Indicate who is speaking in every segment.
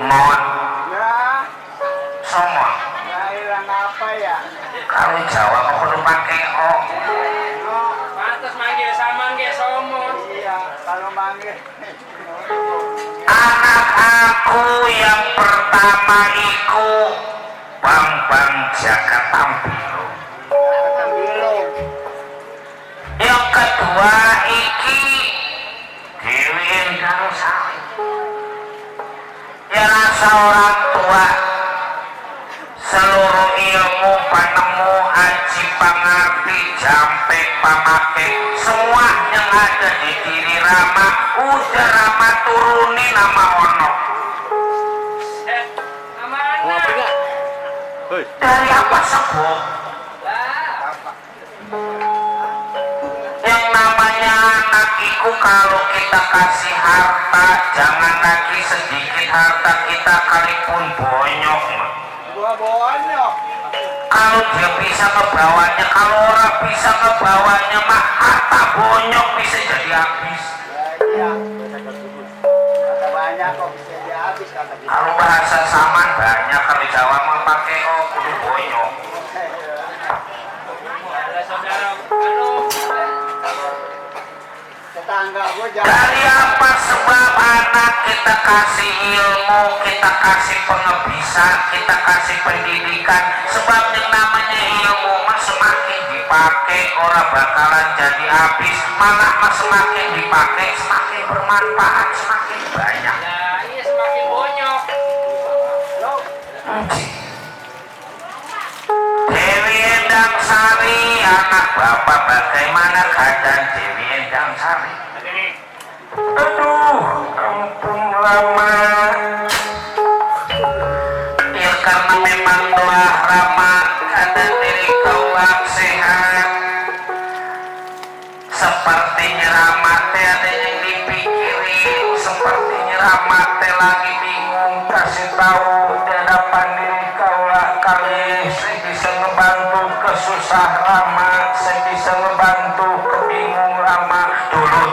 Speaker 1: Mon.
Speaker 2: Ya.
Speaker 1: Somon.
Speaker 2: Lahiran apa ya?
Speaker 1: Kalau Jawa kok kudu pakai o.
Speaker 2: Oh,
Speaker 3: Pantes manggil saman ge somon.
Speaker 2: iya, kalau manggil.
Speaker 1: Anak aku yang pertama iku Bambang Jaka Tambilu.
Speaker 2: Belum.
Speaker 1: Yang kedua iki Dewi Endang Sari. Ya rasa orang tua seluruh ilmu panemu aji pangerti jampe pamake semua yang ada di diri Rama udah Rama turuni nama ono
Speaker 3: Amanah.
Speaker 1: dari apa sebut yang namanya anak itu kalau kita kasih harta jangan lagi sedikit harta kita kalipun bonyok
Speaker 2: Gua bonyok.
Speaker 1: kalau dia bisa ngebawanya kalau orang bisa ngebawanya mah harta bonyok bisa jadi habis
Speaker 2: Ya, iya. Kata banyak kok bisa dihabis kata kita.
Speaker 1: kalau bahasa saman banyak kalau Jawa mah pakai oh kudu bonyok
Speaker 3: Ada saudara anu
Speaker 2: Tetangga gua jangan.
Speaker 1: dari apa sebab anak kita kasih ilmu kita kasih pengebisan kita kasih pendidikan sebab yang namanya ilmu mah semakin dipakai orang bakalan jadi habis malah mah semakin dipakai semakin bermanfaat semakin banyak.
Speaker 3: ya iya semakin bonyok.
Speaker 2: Lo,
Speaker 1: Dewi Endang Sari anak bapak bagaimana keadaan Dewi Endang Sari?
Speaker 3: Ini
Speaker 1: Aduh ampun lama ya karena memang doa Rama ada diri kaulah sehat sepertinya Rama teh ada yang dipikirin sepertinya Rama teh lagi bingung kasih tahu di hadapan diri kaulah kali saya bisa ngebantu kesusah Rama saya bisa ngebantu kebingung Rama dulu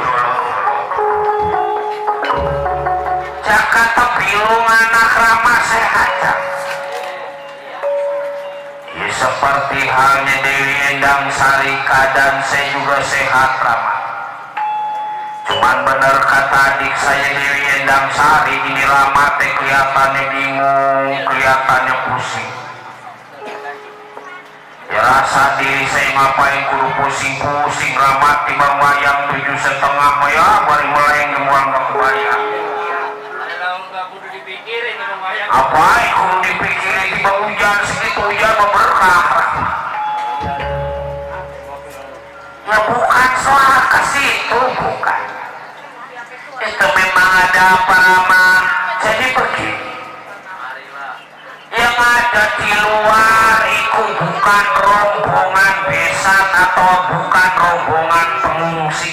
Speaker 1: Jakarta Bilung anak Rama sehat ya seperti halnya Dewi Endang Sari dan saya juga sehat Rama cuman bener kata adik saya Dewi Endang Sari ini Rama teh kelihatannya bingung kelihatannya pusing ya rasa diri saya ngapain kudu pusing-pusing Rama timbang wayang 7,5 ya bari mulai ngemuang gak kebayang
Speaker 3: kalau nggak kudu dipikirin kalau wayang.
Speaker 1: apa kudu dipikirin tiba hujan segitu hujan berkah ya bukan soal ke situ bukan itu memang ada apa Rama jadi begini yang ada di luar itu bukan rombongan besan atau bukan rombongan pengungsi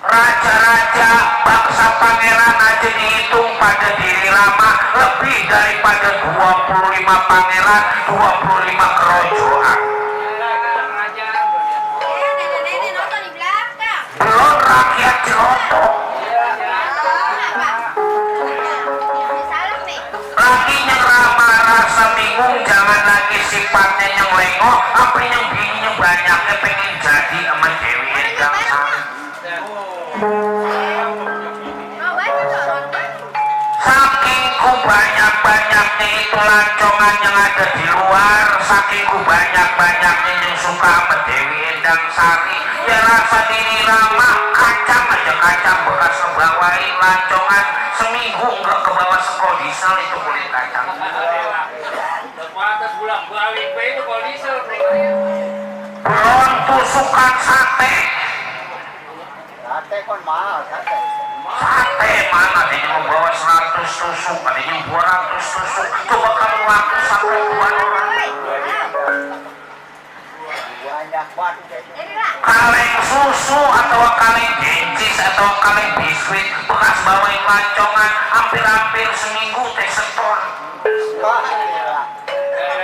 Speaker 1: raja-raja bangsa pangeran aja dihitung pada diri Rama lebih daripada 25 pangeran 25 kerajaan
Speaker 4: Nenek-nenek nonton di belakang.
Speaker 1: belum rakyat Ciloto
Speaker 4: Salah nih.
Speaker 1: lagi yang Rama rasa bingung jangan lagi sifatnya yang lengok apa yang bininya banyaknya pengen jadi sama Dewi Endang Sari
Speaker 4: Mau baca dong.
Speaker 1: saking ku banyak-banyaknya itu lancongan yang ada di luar saking ku banyak-banyaknya yang suka sama Dewi Endang Sari ya rasa diri Rama kacang aja kacang bekas ngebawain lancongan seminggu nggak ke bawah sekodisel itu kulit kacang
Speaker 3: Terbatas bolak-balik itu kalau diesel.
Speaker 1: belum tusukan sate
Speaker 2: sate kon mahal sate.
Speaker 1: sate mana dia mau bawa 100 tusuk ada yang 200 tusuk coba kamu waktu sampai 2 orang
Speaker 2: Banyak banget.
Speaker 4: Jadi lah.
Speaker 1: kaleng susu atau kaleng gencis atau kaleng biskuit bekas bawain lancongan hampir-hampir seminggu teh setor
Speaker 2: Wah, gila.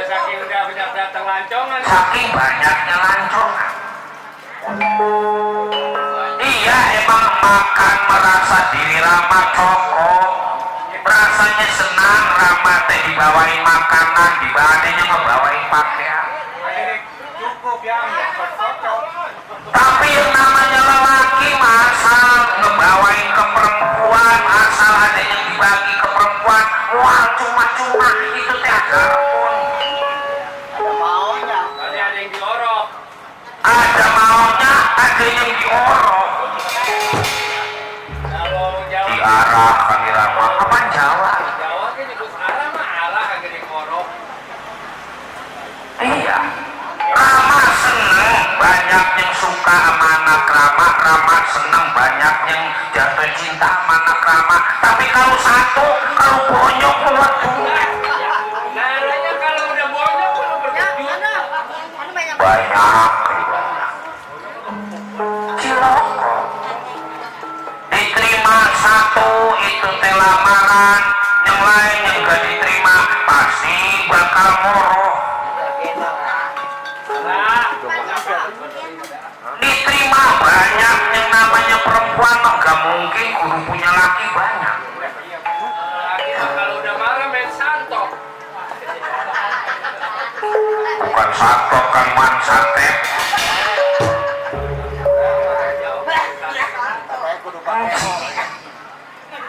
Speaker 3: Saking udah banyak datang lancongan.
Speaker 1: saking banyaknya lancongan iya emang makan merasa diri Rama cokok namanya senang Rama teh dibawain makanan, dibandingnya ngebawain pakaian.
Speaker 2: Cukup ya, cocok.
Speaker 1: Tapi yang namanya lelaki asal ngebawain ke perempuan, asal ada yang dibagi ke perempuan, wah cuma-cuma itu teh ada pun.
Speaker 2: Ada maunya.
Speaker 3: Tadi ada yang diorok.
Speaker 1: Ada maunya, ada yang diorok.
Speaker 3: Kalau Jawa,
Speaker 1: Diarah kali Rama, apa Jawa?
Speaker 3: Jawa kan nyebut arah mah arah kagak diorok.
Speaker 1: Iya. Rama seneng banyak yang suka sama anak Rama, Rama seneng banyak yang jatuh cinta sama anak Rama. Tapi kalau satu, kalau bonyok waduh.
Speaker 3: Naranya kalau udah bonyok lu
Speaker 4: Ya,
Speaker 3: berkejut.
Speaker 4: anu banyak.
Speaker 1: Banyak. Ciloko. Diterima satu itu teh lamaran, yang lain yang gak diterima pasti bakal moroh.
Speaker 3: Nah,
Speaker 1: Diterima banyak yang namanya perempuan mah gak mungkin kudu punya laki banyak.
Speaker 3: laki mah kalau udah marah main santok.
Speaker 1: Bukan satu kan man sate.
Speaker 2: Katanya kudu pakai.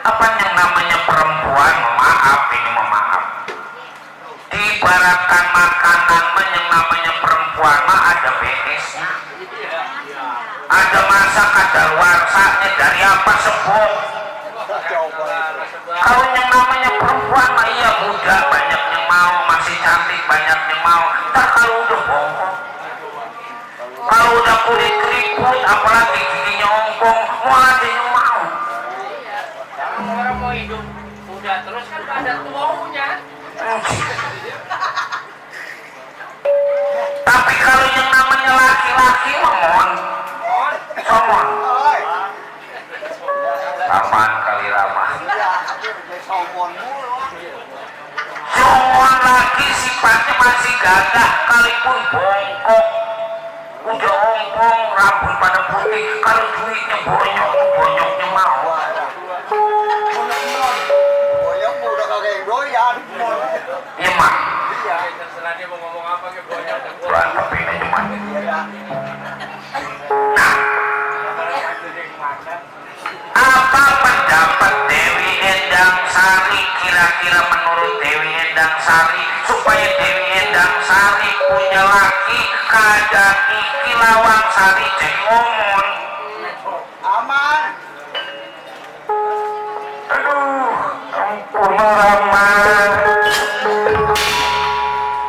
Speaker 1: Apa yang namanya perempuan maaf ini memaaf. Diibaratkan makanan mah yang namanya perempuan mah ada beresnya. Ada masak, ada luarsanya dari apa sebut. Kalau yang namanya perempuan mah iya muda banyak yang mau, masih cantik banyak yang mau. Tak kalau udah bohong, kalau udah kulit keriput, apalagi giginya ongkong, mau ada yang mau.
Speaker 3: Kalau orang mau hidup udah terus kan ada tuaunya.
Speaker 1: Tapi kalau yang namanya laki-laki mah mohon, somon,
Speaker 2: Oi.
Speaker 1: aman kali ramah.
Speaker 2: Iya, dia sombong mulu.
Speaker 1: Somon lagi sifatnya masih gagah, kalipun bongkok, udah ongkong, rambut pada putih. Kalau duitnya bonyok, bonyoknya mau.
Speaker 2: Boyong udah kagak yang doyan.
Speaker 1: Iya mah,
Speaker 2: Iya.
Speaker 3: Terserah dia mau ngomong apa ke bonyok dan gua.
Speaker 1: berantepin aja mah.
Speaker 2: Iya.
Speaker 1: Apa pendapat Dewi Endang Sari? Kira-kira menurut Dewi Endang Sari supaya Dewi Endang Sari punya laki keadaan iki lawang Sari jadi ngomong.
Speaker 2: Aman.
Speaker 1: Aduh, ampun Rama.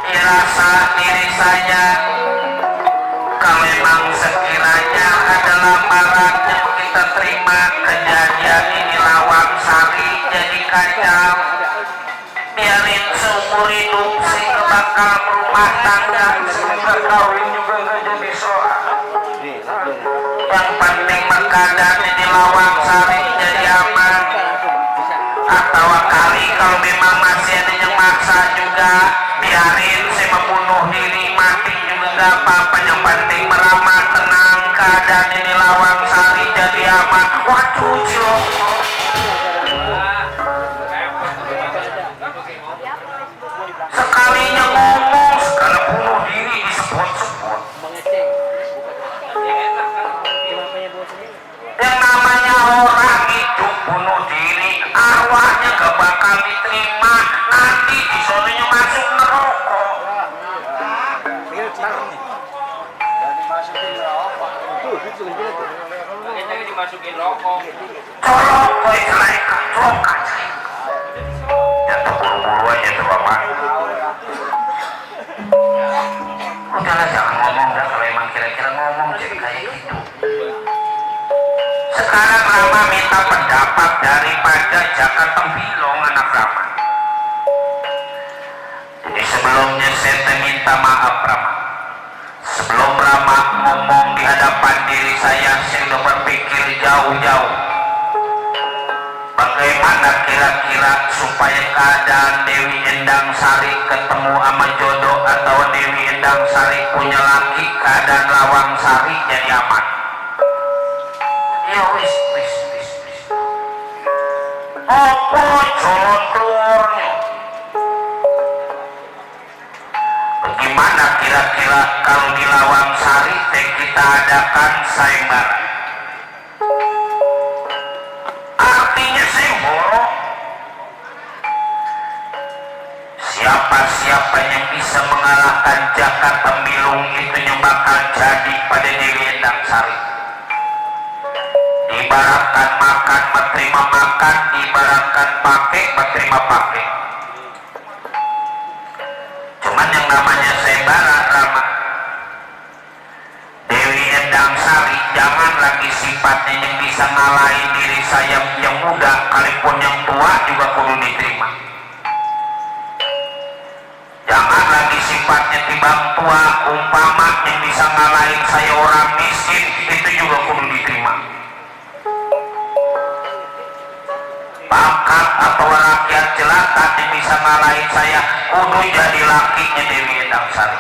Speaker 1: Dirasa diri saya kalau memang sekiranya ada lamaran yang kita terima kejadian ini lawang Sari jadi kacau. Biarin seumur hidup sehingga bakal berumah tangga sehingga kawin juga nggak jadi soal. Yang penting keadaan ini lawang Sari jadi aman. Atau kali kalau memang masih ada yang maksa juga biarin saya membunuh diri mati juga gak apa-apa. Yang penting meramah tenang keadaan ini lawang Sari jadi aman. Waduh ciloko. Sekalinya ngomong segala bunuh diri disebut-sebut. Yang namanya orang hidup bunuh diri arwahnya gak bakal diterima, nanti disononya masuk neraka.
Speaker 2: Dan dimasukin rokok.
Speaker 3: Kita dimasukin rokok.
Speaker 1: Colok kowe celaka, colok ya tuh buru-buru aja tuh bapak. Udahlah jangan ngomong dah, kalau emang kira-kira ngomong jadi kayak gitu. Sekarang Rama minta pendapat daripada Jaka Tembilong anak Rama. Jadi sebelumnya saya minta maaf Rama. Sebelum Rama ngomong di hadapan diri saya sudah berpikir jauh-jauh. Bagaimana kira-kira supaya keadaan Dewi Endang Sari ketemu sama jodoh atau Dewi Endang Sari punya laki keadaan lawang Sari jadi aman. Ya wis. Apa jodohnya? Bagaimana kira-kira kalau di Lawang Sari kita adakan sayembara? Artinya semboro. Siapa-siapa yang bisa mengalahkan Jaka Tembilung itu yang bakal jadi pada Dewi Endang Sari. Diibaratkan makan menerima makan, diibaratkan pakai menerima pakai. Cuman yang namanya sayembara Rama, Dewi Endang Sari jangan lagi sifatnya yang bisa ngalahin diri saya yang muda, kalaupun yang tua juga perlu diterima. Jangan lagi sifatnya timbang tua, umpama yang bisa ngalahin saya orang miskin, itu juga perlu diterima. Pangkat atau rakyat jelata yang bisa ngalahin saya, kudu jadi lakinya Dewi Endang Sari.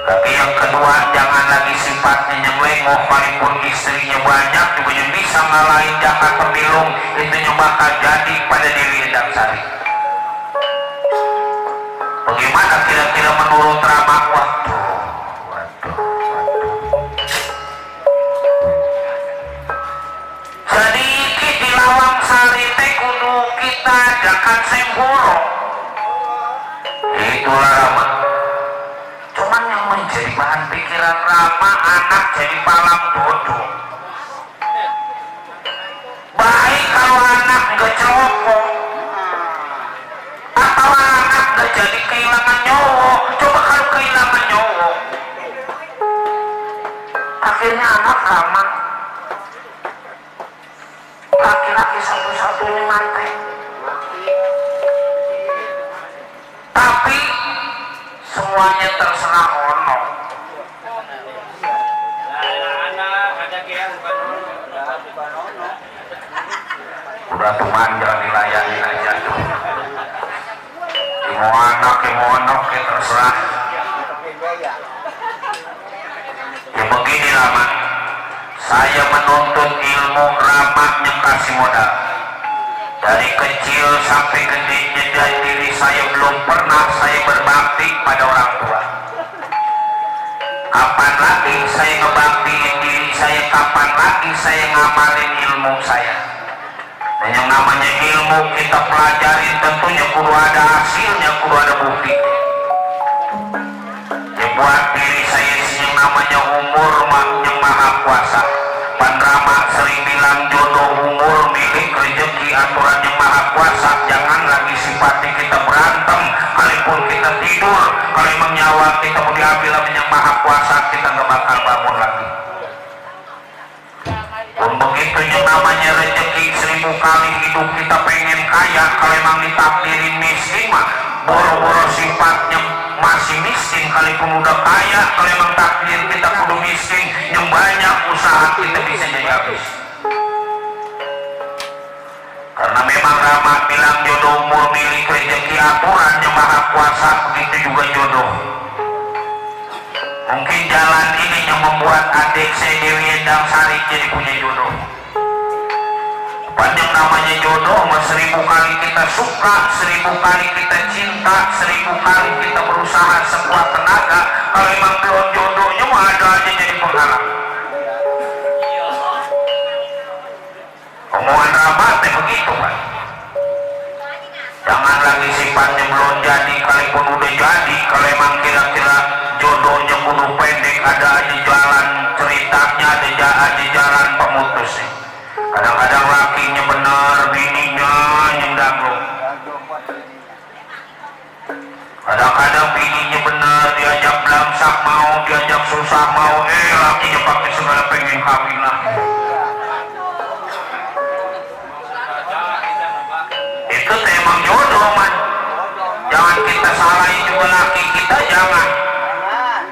Speaker 1: Tapi yang kedua, jangan lagi sifatnya yang lengoh, walaupun istrinya banyak juga yang bisa ngalahin Jaka Tembilung, itu yang bakal jadi pada Dewi Endang Sari. Bagaimana kira-kira menurut Rama? Waduh. Sedikit di Lawang Sari teh kudu kita adakan semboro. Itulah Rama. Cuman yang menjadi bahan pikiran Rama, anak jadi palang dodo. Baik kalau anak gak celokong, atau anak gak jadi kehilangan nyawa. Coba kalau kehilangan nyawa, akhirnya anak Rama laki-laki satu-satunya mati. Tapi semuanya terserah ono.
Speaker 3: anak ada kaya bukan
Speaker 2: ono.
Speaker 1: Udah tuh manja dilayani aja tuh. Mau anak ya terserah. Ya begini Rama, saya menuntut ilmu Rama yang kasih modal. Dari kecil sampai gedenya dan diri saya belum pernah saya berbakti pada orang tua. Kapan lagi saya ngebaktiin diri saya, kapan lagi saya ngamalin ilmu saya. Dan yang namanya ilmu kita pelajarin tentunya kudu ada hasilnya, kudu ada bukti. Ya buat diri saya yang namanya umur yang maha kuasa. Pan Rama sering bilang jodoh umur milik rezeki aturan yang maha kuasa. Jangan lagi sifatnya kita berantem, kalaupun kita tidur, kalau emang nyawa kita mau diambil sama yang maha kuasa, kita gak bakal bangun lagi. Pun begitu yang namanya rezeki 1000 kali hidup kita pengen kaya, kalau emang ditakdirin miskin mah boro-boro sifatnya masih miskin, kalaupun udah kaya, kalau emang takdir kita kudu miskin, yang banyak usaha kita bisa jadi habis. Karena memang Rama bilang jodoh umur milik rezeki aturan yang maha kuasa, begitu juga jodoh. Mungkin jalan ini yang membuat adik saya Dewi Endang Sari jadi punya jodoh. Panjang namanya jodoh, 1000 kali kita suka, 1000 kali kita cinta, 1000 kali kita berusaha sekuat tenaga, kalau emang belum jodohnya mah ada aja jadi penghalang. Omongan Rama teh begitu kan. Jangan lagi sifatnya belum jadi, kalaupun udah jadi, kalau emang kira-kira jodohnya kudu pendek, ada aja jalan ceritanya, ada jalan pemutusnya. Kadang-kadang lakinya bener, bininya yang dangdut. Kadang-kadang bininya bener, diajak belangsak mau, diajak susah mau, lakinya pakai segala pengen kawin lah. Itu emang jodoh man. Jangan kita salahin juga laki kita, jangan.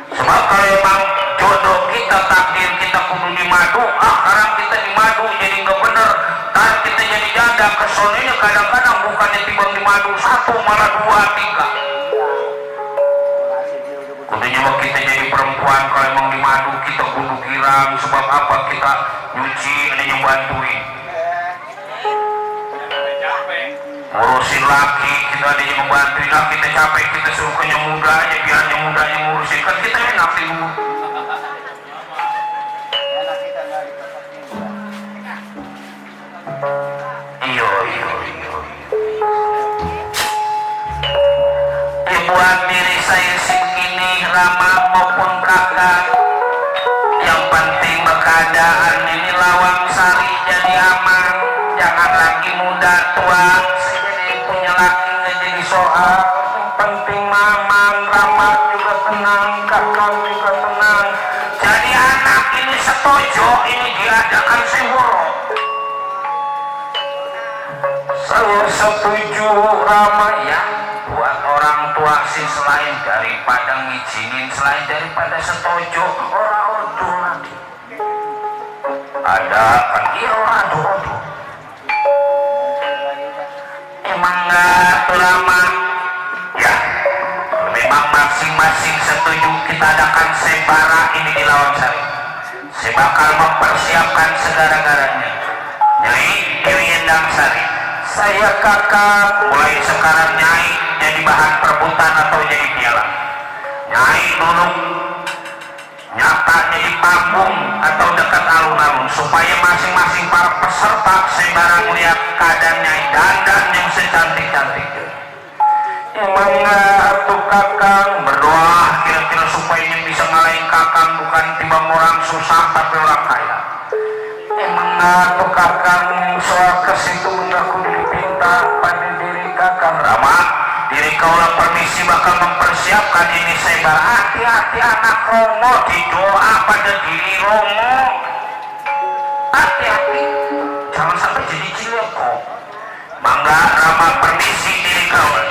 Speaker 1: Sebab kalau emang jodoh kita, takdir kita kudu dimadu, sekarang kita dimadu jadi nggak bener, dan kita jadi janda. Kesononya kadang-kadang bukannya timbang dimadu 1 malah 2, 3. Kudunya mah kita jadi perempuan, kalau emang dimadu kita kudu girang. Sebab apa? Kita nyuci, ada yang bantuin. ngurusin laki kita dia membantuin laki kita capek kita suruh ke yang muda aja biar yang muda yang ngurusin kan kita enak sih
Speaker 2: Enak kita nggak dikasih.
Speaker 1: iyo buat diri saya segini Rama maupun kakak yang penting berkeadaan ini Lawang Sari jadi aman jangan lagi muda tua jadi punya laki jadi soal yang penting Maman Rama juga tenang kakak juga tenang jadi anak ini setojo ini diadakan semboro saya setuju Rama ya buat orang tua sih selain daripada ngizinin selain daripada setojo orang odo lagi ada kan iya orang odo emang nggak lama ya memang masing-masing setuju kita adakan sembara ini di Lawang Sari saya bakal mempersiapkan segala-galanya Nyai Dewi Endang Sari saya kakak mulai sekarang Nyai jadi bahan perebutan atau jadi piala Nyai dulu nyata jadi panggung atau dekat alun-alun supaya masing-masing para peserta sembarang melihat keadaan Nyai dandan yang secantik-cantiknya emang tuh kakang berdoa kira-kira supaya Nyai bisa ngalahin kakang bukan timbang orang susah tapi orang kaya emang tuh kakang soal kesitu mengaku dipinta pada diri kakang Rama diri kaulah permisi bakal mempersiapkan ini saya hati-hati anak Romo didoa pada diri Romo hati-hati jangan sampai jadi ciloko mangga Rama permisi diri kau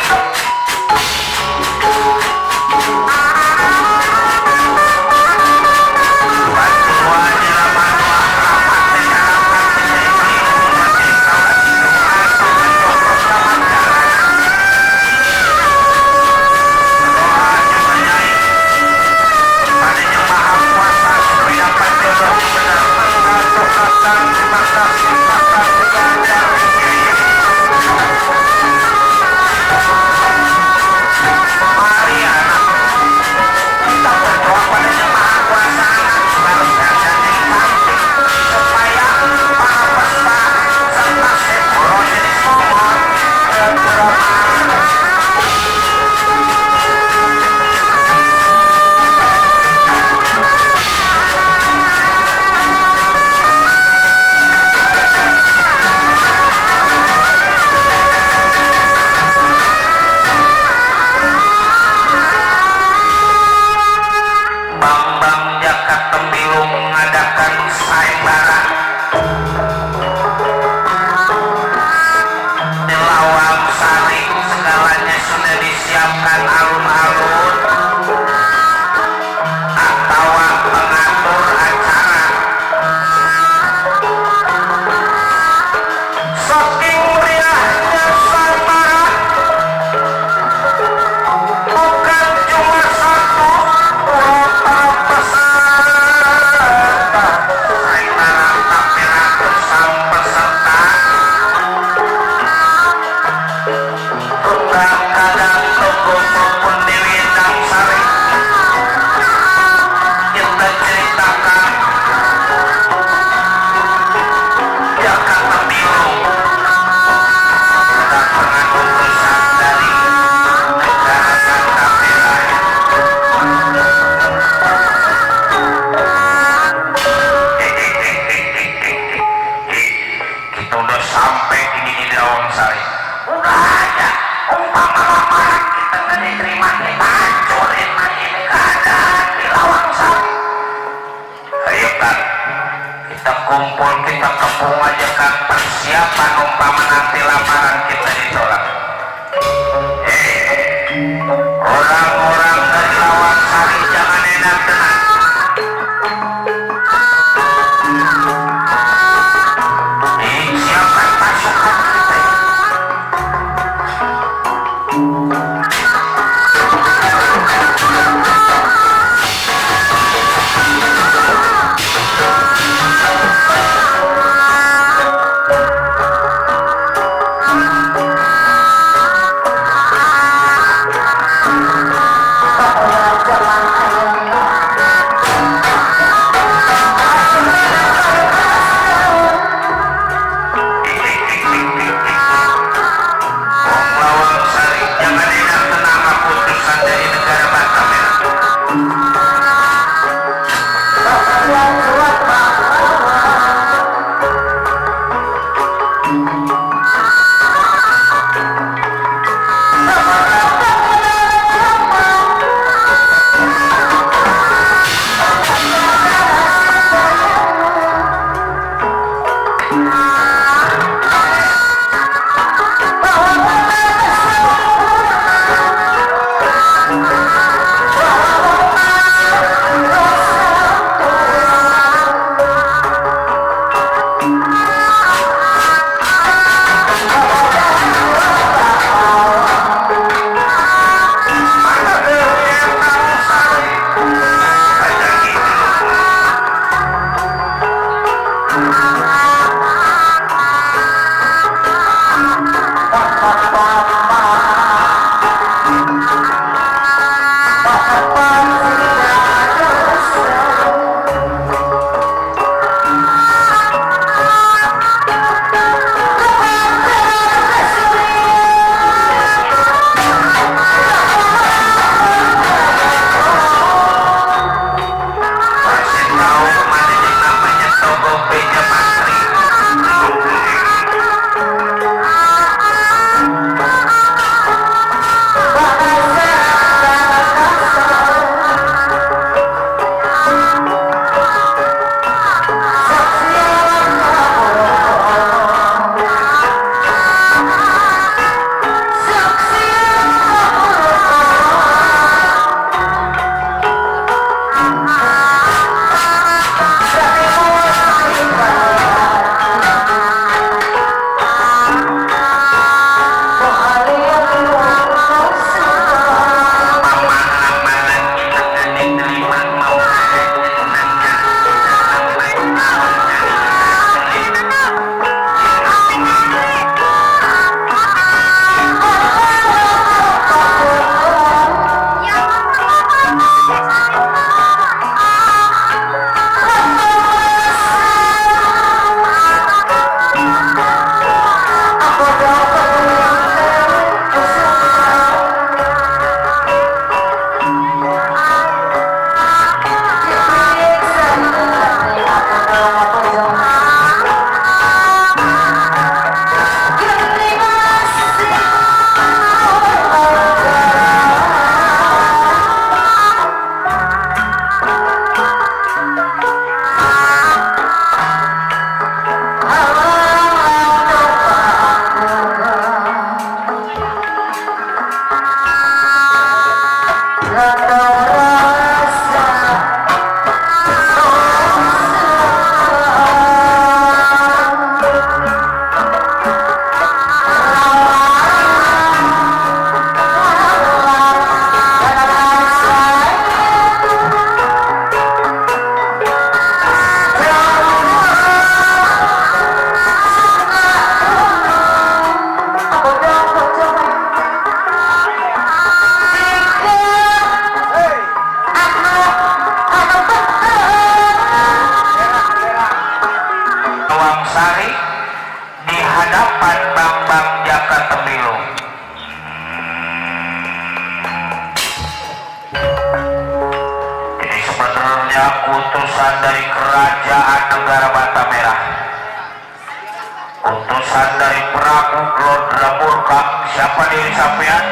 Speaker 1: utusan dari Prabu Lodra Murka. Siapa diri sampean?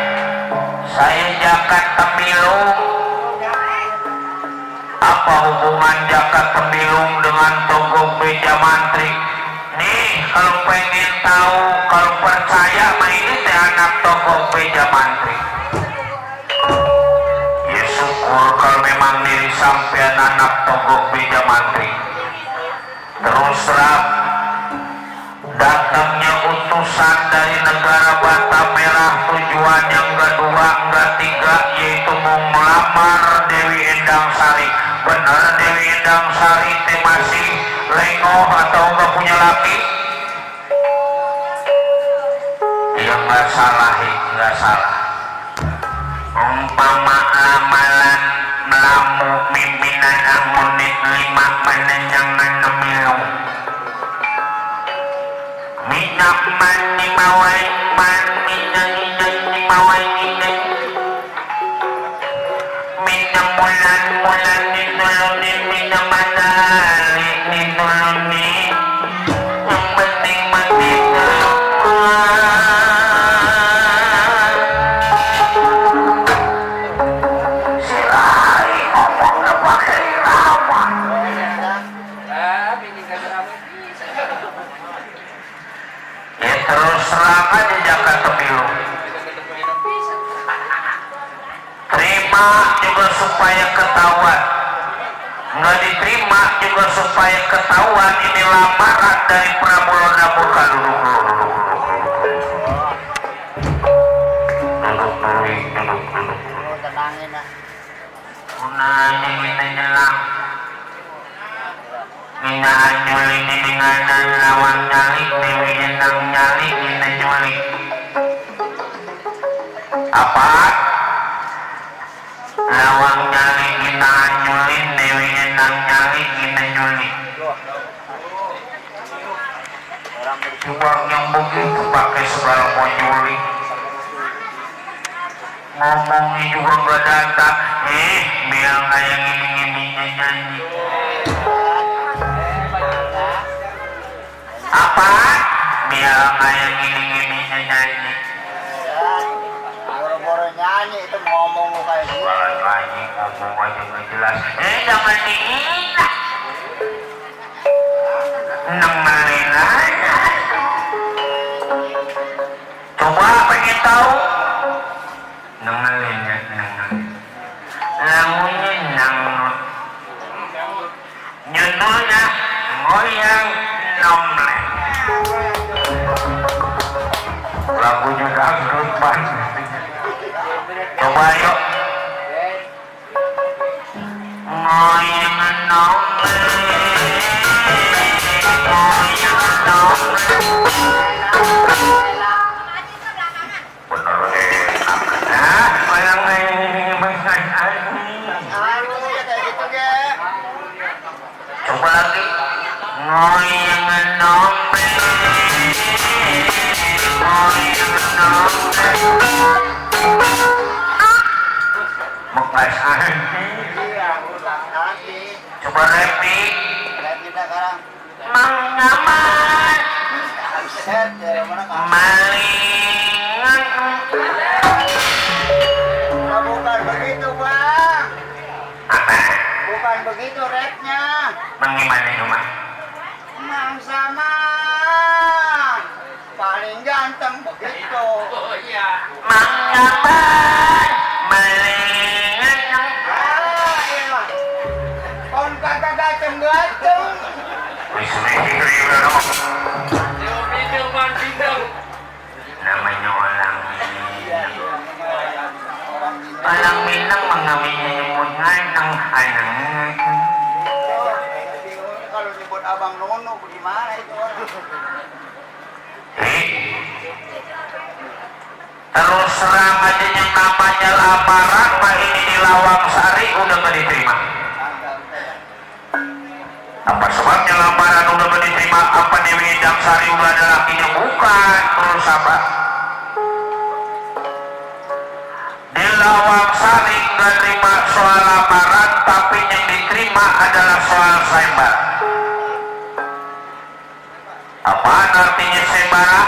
Speaker 1: Saya Jaka Tembilung. Apa hubungan Jaka Tembilung dengan Togog Beja Mantri? Nih, kalau pengen tahu, kalau percaya, mah ini teh anak Togog Beja Mantri. Ya syukur kalau memang diri sampean anak Togog Beja Mantri. Terus terang, datangnya utusan dari negara Batam Merah, tujuannya enggak dua, enggak tiga, yaitu mau melamar Dewi Endang Sari. Benar Dewi Endang Sari teh masih lengoh atau enggak punya laki? Ya enggak salah, enggak salah. Umpama amalan melamu pimpinan amunit 5 menenjangan nemilu. Minyak mani mawai man minyak mawai minyak mulan niduluni minyak manali niduluni yang penting mati silai ngomong na pakai rawan.
Speaker 3: Ini kagak ramai bisa.
Speaker 1: Ya terus serang aja Jaka Tembilung. Terima juga supaya ketahuan, nggak diterima juga supaya ketahuan ini lamaran dari Prabu Lodra Murka. Duduk
Speaker 2: Tenangin lah.
Speaker 1: Unanya kita nyelang Mina anyuli ninganan lawan nyali Dewi Endang nyali kita nyuli. Apa? Lawang nyali kita anyulin Dewi Endang nyali kita nyuli. Cuma yang begitu pakai segala mau nyuli. Ngomongnya juga nggak datang. Biar kayak gini nyanyi. Apa? Biar kayak gini nyanyi.
Speaker 2: Boro-boro nyanyi itu ngomong lu kayak gitu.
Speaker 1: Balik lagi ngomong aja nggak jelas. Jangan dihina. Nemelin aja. Coba pengen tahu. Nemelin ya, nemelin. Lagunya nanglut. Judulnya Goyang Nomle. Lagunya dangdut banget. Coba yuk. Goyang Nomle, goyang Nomle. Bener enak. Nah, goyang coba lagi. Goyang Nomle, goyang Nomle. Bekas coba repi. Mengaman maling.
Speaker 2: Bukan begitu bang. Bukan begitu rapnya.
Speaker 1: Bagaimana itu mah?
Speaker 2: Mang sama paling ganteng begitu.
Speaker 3: Oh iya.
Speaker 1: Mengaman maling.
Speaker 2: Iya. Kon kagak ganteng-ganteng.
Speaker 1: Wis udah dong.
Speaker 3: Bindeng.
Speaker 1: Namanya orang Minang. Orang Minang mengambilnya nyebut nganang anang.
Speaker 2: Kalau nyebut abang Nono gimana itu orang?
Speaker 1: Terus serang aja yang namanya lamaran, mah ini di Lawang Sari udah gak diterima. Apa sebabnya lamaran udah gak diterima? Apa Dewi Endang Sari udah ada lakinya? Bukan. Terus apa? Di Lawang Sari gak terima soal lamaran, tapi yang diterima adalah soal sayembara. Apa artinya sayembara?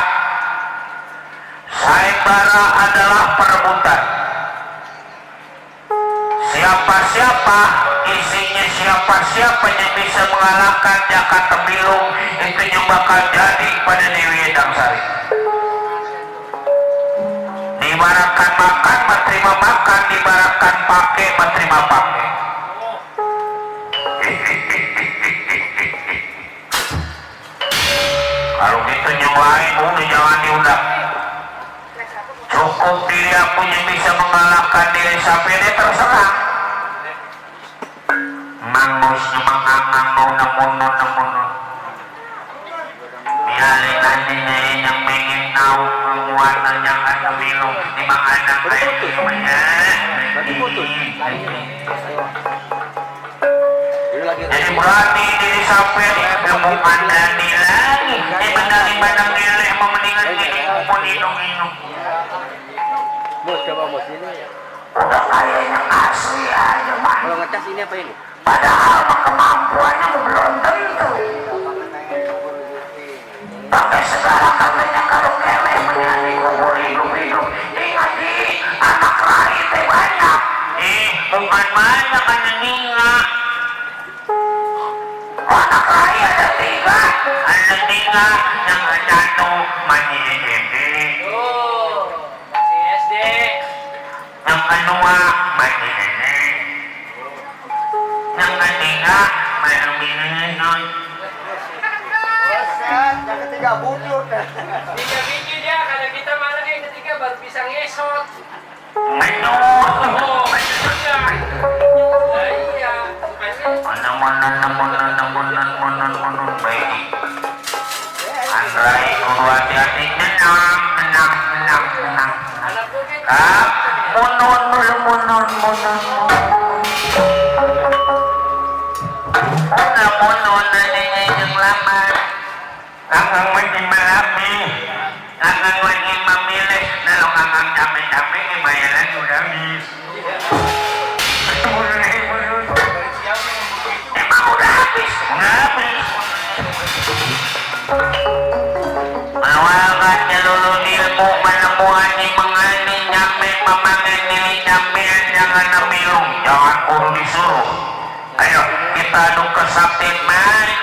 Speaker 1: Sayembara adalah perebutan. Siapa-siapa, isinya siapa-siapa yang bisa mengalahkan Jaka Tembilung itu yang bakal jadi pada Dewi Endang Sari. Diibaratkan makan, menerima makan, diibaratkan pakai, menerima pakai. Kalau gitu yang lain udah jangan diundang. Cukup dia punya bisa mengalahkan diri sampai dia terserah. Mangusnya mengangang namun biarin nantinya yang pengen tahu muatan yang ada minum di makanan lainnya. Jadi berarti diri sampai bukan Dani lagi. Di bandang nilai memendingan ini kumpul inung-inung.
Speaker 2: Bos, coba bos ini.
Speaker 1: Udah kayak yang asli aja man.
Speaker 2: Kalau ngecas ini apa ini?
Speaker 1: Padahal kemampuannya belum tentu. Pakai segala katanya kalau kele menjadi kubur hidup-hidup. Ingat di anak rai teh banyak. Bukan banyak kan ninga. Anak rai ada 3. Ada 3 yang satu mandi SMP.
Speaker 3: Oh, masih SD.
Speaker 1: Yang kedua mandi nenek. Yang ketiga main minum.
Speaker 2: Bosan, yang ketiga bujur.
Speaker 3: 3 biji dia, kalau kita malah yang ketiga baru bisa ngesot.
Speaker 1: Menur.
Speaker 3: Oh, iya. Nah, iya.
Speaker 1: Namun baik. Andrai kudu hati-hati menang.
Speaker 3: Anak gue kan
Speaker 1: Ah, munun. Munun adanya yang lama. Kakang wajib melami. Kakang wajib memilih. Lalu kakang capek-capek bayaran udah habis. Emang udah habis. Melawakan jalur ilmu menemukan mengani nyampe memangan diri nyampean jangan nemilung jangan kudu disuruh. Ayo kita adu kesaktian main.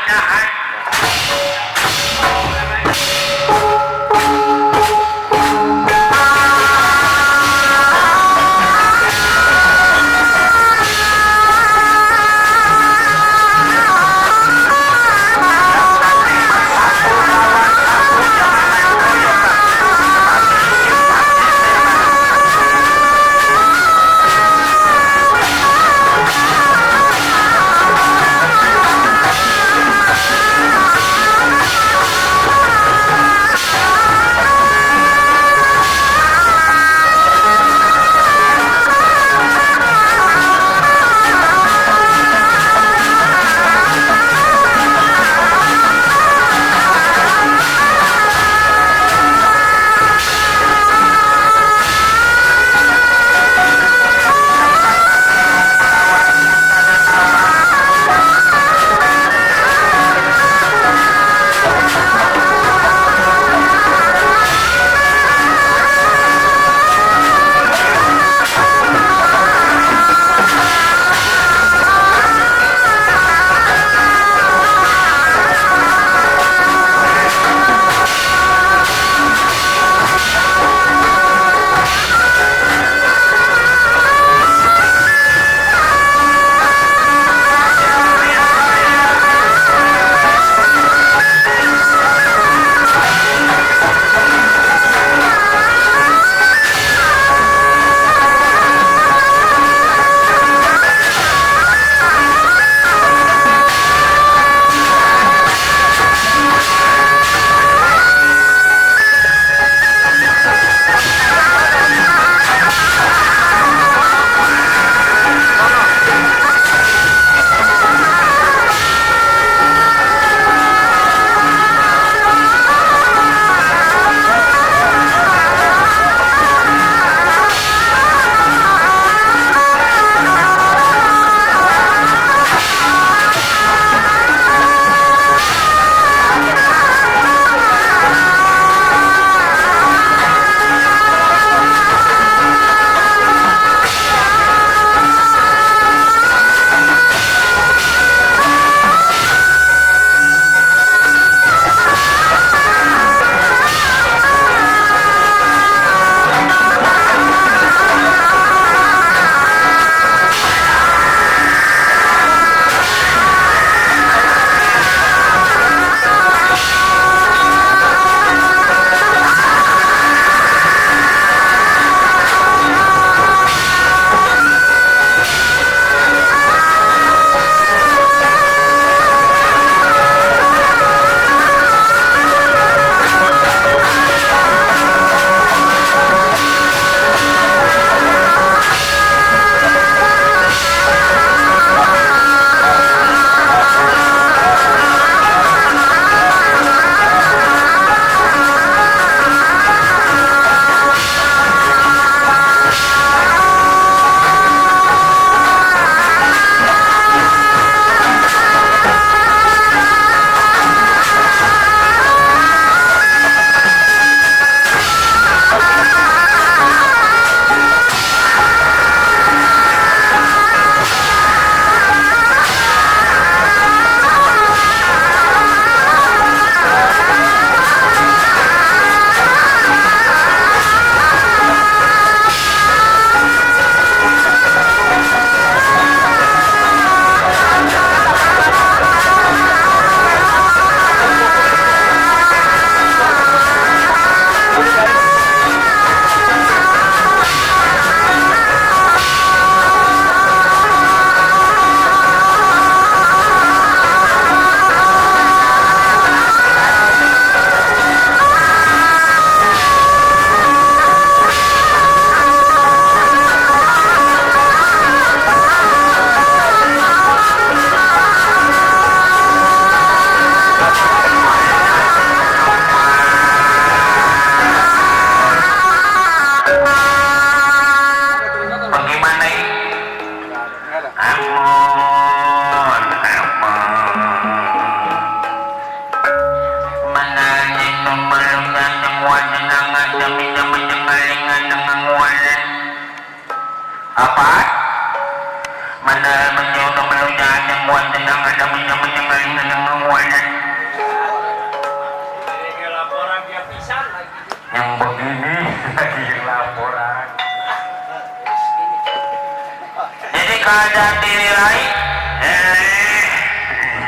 Speaker 1: keadaan diri rai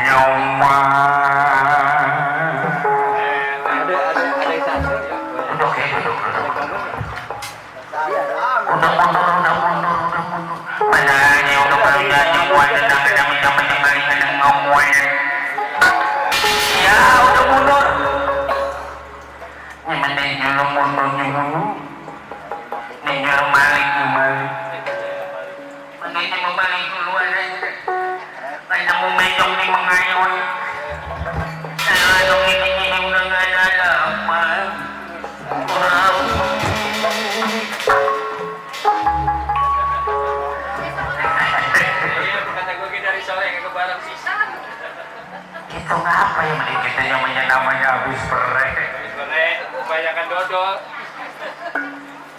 Speaker 1: nyawa
Speaker 2: Ada satu.
Speaker 1: duduk ya duduk
Speaker 2: Saya ada.
Speaker 1: udah mundur padahal udah kerja nyawa dan kadang ngomong ya udah mundur ini mending nyuruh mundur ini nyuruh balik makanya mau balik duluan aja karena mau mejong di mengayon dong ini udah gak ada apa
Speaker 3: Iya, kata gue dari sore ke barang sisa.
Speaker 1: itu ngapa ya mending kita namanya habis perek
Speaker 3: Sore kebanyakan dodol.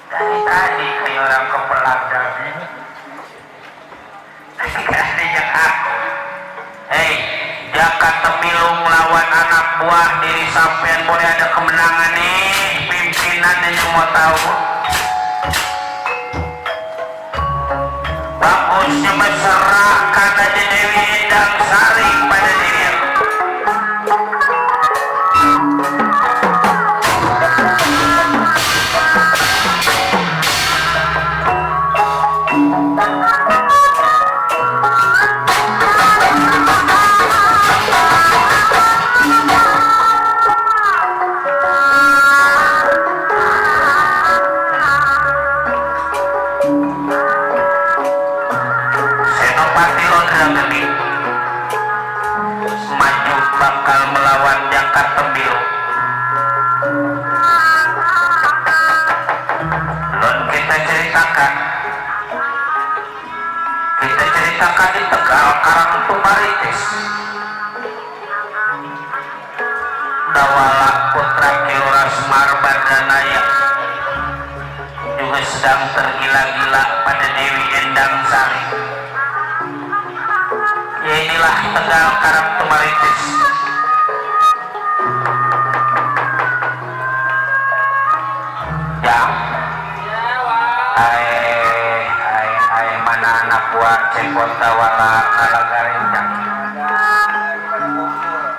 Speaker 1: dari tadi kayak orang kepelak daging gak ada yang aku hei Jaka Temilung lawan anak buah diri sampean boleh ada kemenangan nih pimpinan yang mau tahu bagusnya berserahkan aja Dewi Endang Sari pada diri Senopati Londrageni maju bakal melawan Jaka Tembiru. Lon kita ceritakan di Tegal Karang Tumaritis Dawala Putra Kilora Semar Bardanaya juga sedang tergila-gila pada Dewi Endang Sari. Ya inilah Tegal Karang Tumaritis. Jam hai mana anak buah cepot tawala ala garencang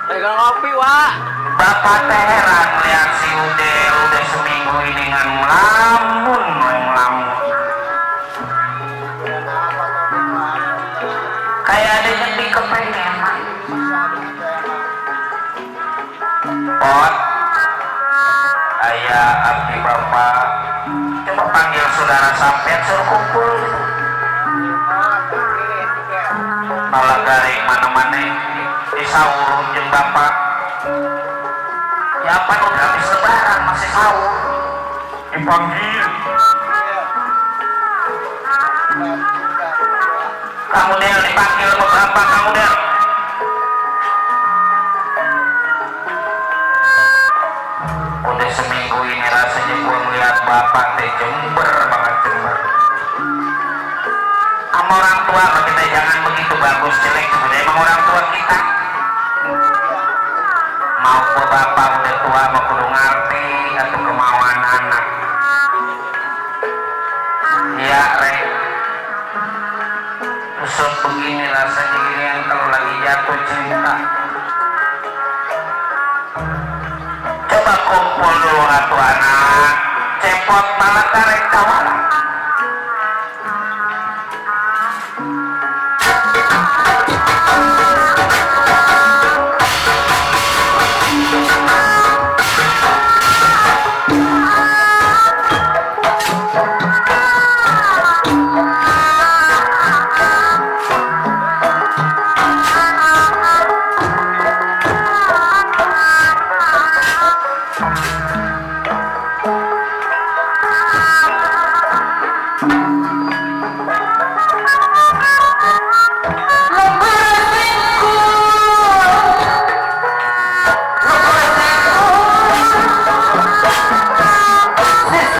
Speaker 2: Pegang kopi, Wak.
Speaker 1: bapak teh heran lihat si udah seminggu ini ngan melamun kayak ada yang dikepengen pot ayah abdi bapak coba panggil saudara sampean suruh kumpul malah garing mana-mana di sahur jeung bapak ya apa udah habis lebaran masih sahur dipanggil kamu Del dipanggil sama bapak kamu Del udah seminggu ini rasanya gua melihat bapak teh jember banget jember sama orang tua mah kita jangan begitu bagus jelek sebenarnya emang orang tua kita mau ke bapak udah tua mau kudu ngerti atau kemauan anak ya rek usut begini rasanya gini yang kalau lagi jatuh cinta coba kumpul dulu atuh anak cepot malah karek kawalan